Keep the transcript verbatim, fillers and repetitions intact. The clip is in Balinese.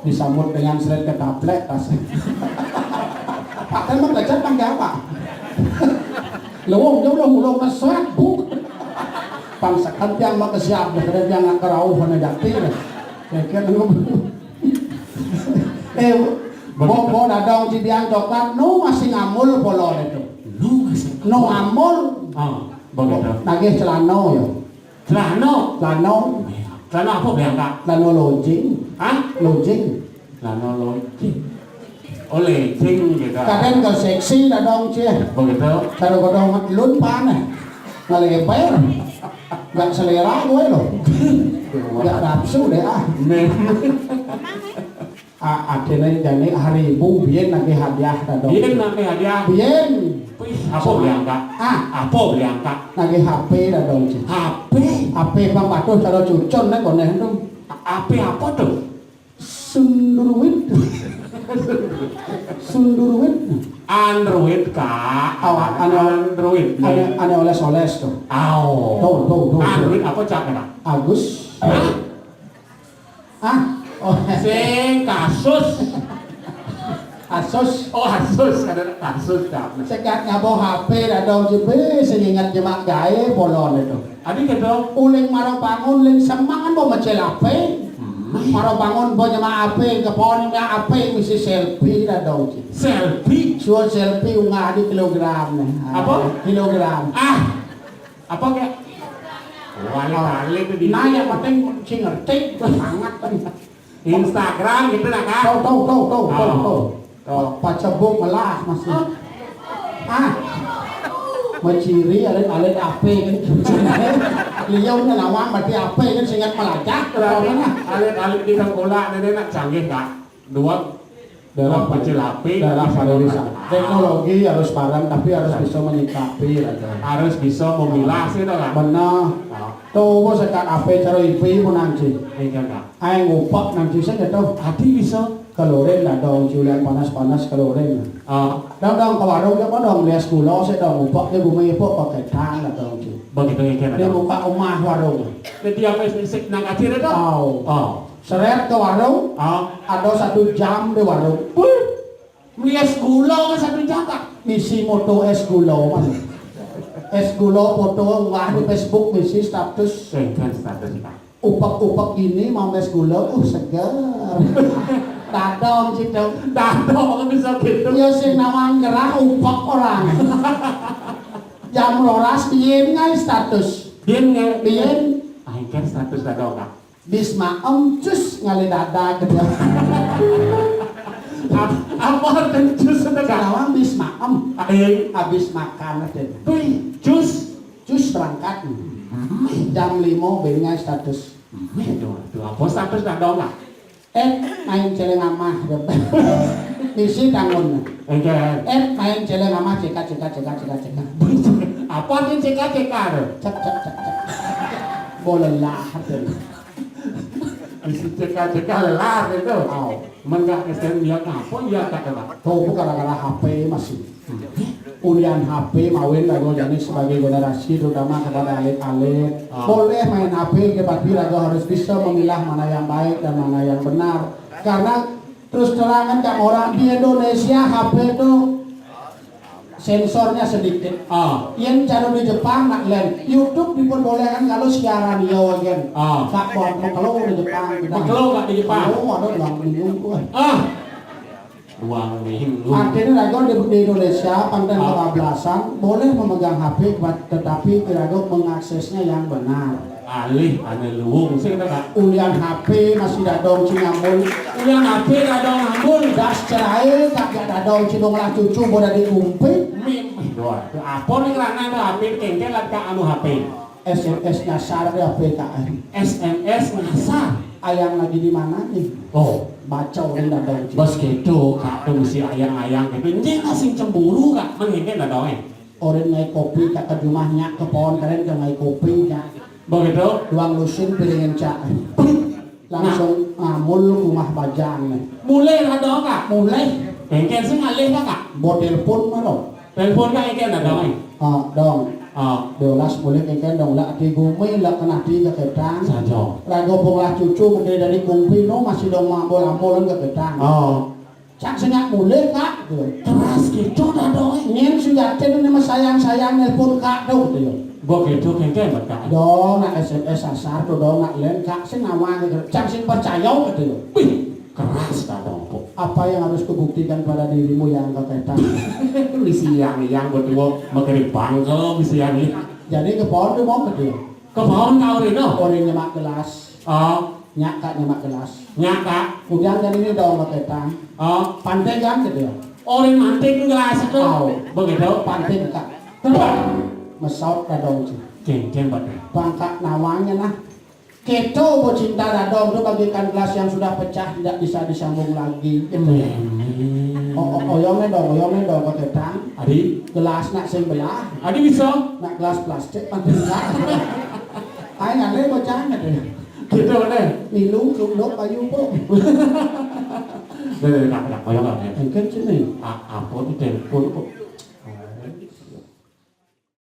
Disambut dengan seret ketaplek tas. Pak kan mah lecet pang apa? Lewong jauh lah ulung mesrat bu. Pang sekan tiang mah kesiap deh, kada tiang nak kerauh mana jati deh. Kira-kira dulu. Eh, bo bo dadong cibian coklat nu masih ngamul polon itu. Nu masih. Nu ngamul. Ah, begitu. Nagih celano ya. Celano. Celano. Celano apa biangka? Celano lojing. Hah? Lojing. Celano lojing. Oh, lejing gitu. Kadang ke seksi dadong cie. Begitu. Kalau kodong lun paneh. Ngaleber. Nggak selera gue loh. Nggak nafsu deh ah. Nih. Ah, akhirnya jani hari ibu bien nagih hadiah dadong. Bien nagih hadiah. Bien. Wih, apa biangka? Ah, apa biangka? Nagih H P dadong cie. H P. H P pang patuh kalau cucun deh koneh tuh. H P apa tuh? Sunduruit. Sunduruit. Android kak. Awak anu Android nih. Ada ada oles-oles tuh. Aw. Tuh tuh tuh. Android apa cak kena? Agus. Ah, oh, sing kasus. Asus. Oh, Asus, ada Asus dah. Sekat ngabo H P dadong jebe sing ingat nyemak gae bolon itu. Adi gitu. Uling maro bangun ling semangan bo mecel H P. Hmm. Maro bangun bo nyemak H P ke pohon nyemak H P misi selfie dadong je. Selfie. Suruh selfie unggah di kilogram nih. Apa? Kilogram. Ah. Apa kek? Wali-wali itu di. Nah, yang penting sing ngerti sangat kan. Instagram gitu lah kan. Tuh tuh tuh tuh tuh. Oh. Tuh. Tuh, pacebuk melah masih. Ah. Menciri alit-alit H P kan. Liau nya lawang berarti H P kan sing ingat melajah. Berarti alit-alit di tengkulak nenek nak canggih kak. Dua. Dalam pecil api, dalam pariwisata. Teknologi harus bareng, tapi harus bisa menyikapi, Raja. Harus bisa memilah sih, toh, Kak? Benar. Nah. Tuh, bos sekat ape cara ipi pun nanti. Iya, Kak. Aing ngupak nanti saja tuh. Hati bisa. Keluarin lah dong, si ulian panas-panas keluarin. Ah. Dong, dong, ke warung ya, dong, lias gula sih dong, ngupak di bumi ipuk pakai tangan lah dong, si. Begitu ya, Kak. Dia buka rumah warung. Jadi apa sih, nang kacir itu? Tahu. Oh. Seret ke warung, ah, ada satu jam di warung. Wih, beli es gula ke satu jam, Kak? Misi moto es gula, man. Es gula foto unggah di Facebook, misi status. Eh, kan status, Kak. Upek-upek ini mau es gula, uh, segar. Dadong situ. Dadong bisa gitu. Ya, sing nawang gerah, upek orang. Jam rolas, bien ngai status. Bien ngai? Bien. Ah, kan status dadong, Kak. Bis maem cus ngalih dada ke dia. Ap-, apa artinya cus itu, Kak? Lawang bis maem. Eh. Habis makan aja. Wih, cus. Cus berangkat. Jam lima bengai status. Wih, itu, itu apa status dadong, Kak? Eh, main celeng amah. Misi tangun. Enggak. Eh, main celeng amah, cekak, cekak, cekak, cekak, cekak. Apa artinya cekak, cekak tuh? Cek, cek, cek, cek. Bolelah tuh. Bisa cekak-cekak lelah gitu. Aw. Men gak S M dia apa dia kata, Pak? Tuh, gara-gara H P masih. Ulian H P mawin lagu jani sebagai generasi, terutama kepada alit-alit. Ah. Boleh main H P, tetapi lagu harus bisa memilah mana yang baik dan mana yang benar. Karena terus terangan, Kak, orang di Indonesia H P itu sensornya sedikit. Ah. Yen cara di Jepang nak len YouTube diperbolehkan kalau siaran yo gen. Ah. Kak buat makelo di Jepang kita. Makelo, Kak, di Jepang. Oh, ada bilang bingung tuh. Ah. Dua minggu. Artinya lagu di, di Indonesia, pantai, ah, kebablasan, boleh memegang H P, tetapi lagu mengaksesnya yang benar. Alih ane luung sih kata, Kak. Ulian H P masih dadong cingambul. Ulian H P dadong ngambul. Das cerai, kagak dadong cibong lah cucu boda di umpi. Mim, doa. Apa nih lanang tuh H P kengkel, Kak, anu H P? S M S nyasar deh P K R. S M S nyasar. Ayang lagi di mana nih? Oh. Baca orang dadong. Bos gitu, Kak, tuh si ayang-ayang gitu. Nya sing cemburu, Kak, mengingin dadong eh. Orang ngai kopi, Kak, ke rumahnya, ke pohon keren, ke ngai kopi, Kak. Begitu? Duang lusin piringan, Cak. Langsung ngamul rumah bajang nih. Mulai dadong, Kak? Mulai. Kengkel sih ngalih, Kak? Bo telepon mah dong. Telepon, Kak, kengkel dadong eh. Ah, dong. Ah. Diolas mulih kéngkén dong, lah ati gumi, lah kena ati kaketang. Saja. Raga pung lah cucu mungkin dari kumpi no masih dong mabol-ambolan kaketang. Ah. Cang sing nyak mulih, Kak, gitu. Keras gitu dah dong. Nyén sujatin ini mah sayang-sayang nelpon Kak tuh, gitu. Begitu kéngkén, Kak. Dong, nak S M S sasar tuh dong, nak lén Kak sing nawang gitu. Cang sing percaya gitu. Wih, keras dah dong, Pok. Apa yang harus kubuktikan pada dirimu yang kaketang? Misi yang, yang buat gua makai bangkel, misi yang ini. Jadi ke pohon tuh mau gitu. Ke pohon kau Rino? Orang nyemak gelas. Oh. Nyak Kak nyemak gelas. Nyak Kak. Kemudian kan ini dong kaketang. Oh. Pantegan gitu ya. Orang manting gelas itu. Oh. Begitu. Panting Kak. Terbang. Mesaut dah dong sih. Kéngkén, Pak. Bangkak nawangnya nah. Kéto bo cinta dadong tu bagaikan gelas yang sudah pecah tidak bisa disambung lagi gitu. Hmm. Oh, oh, oyongnya dong, oyongnya dong kaketang. Adi. Gelas nak sing belah. Adi bisa. Nak gelas plastik makin belah. Ai ngalih bocahnya deh. Gitu deh. Milu, luk-luk, payu, Pok. Deh, deh, nak, nak, oyong, nak. Engken sini. A-, apa tu telepon kok?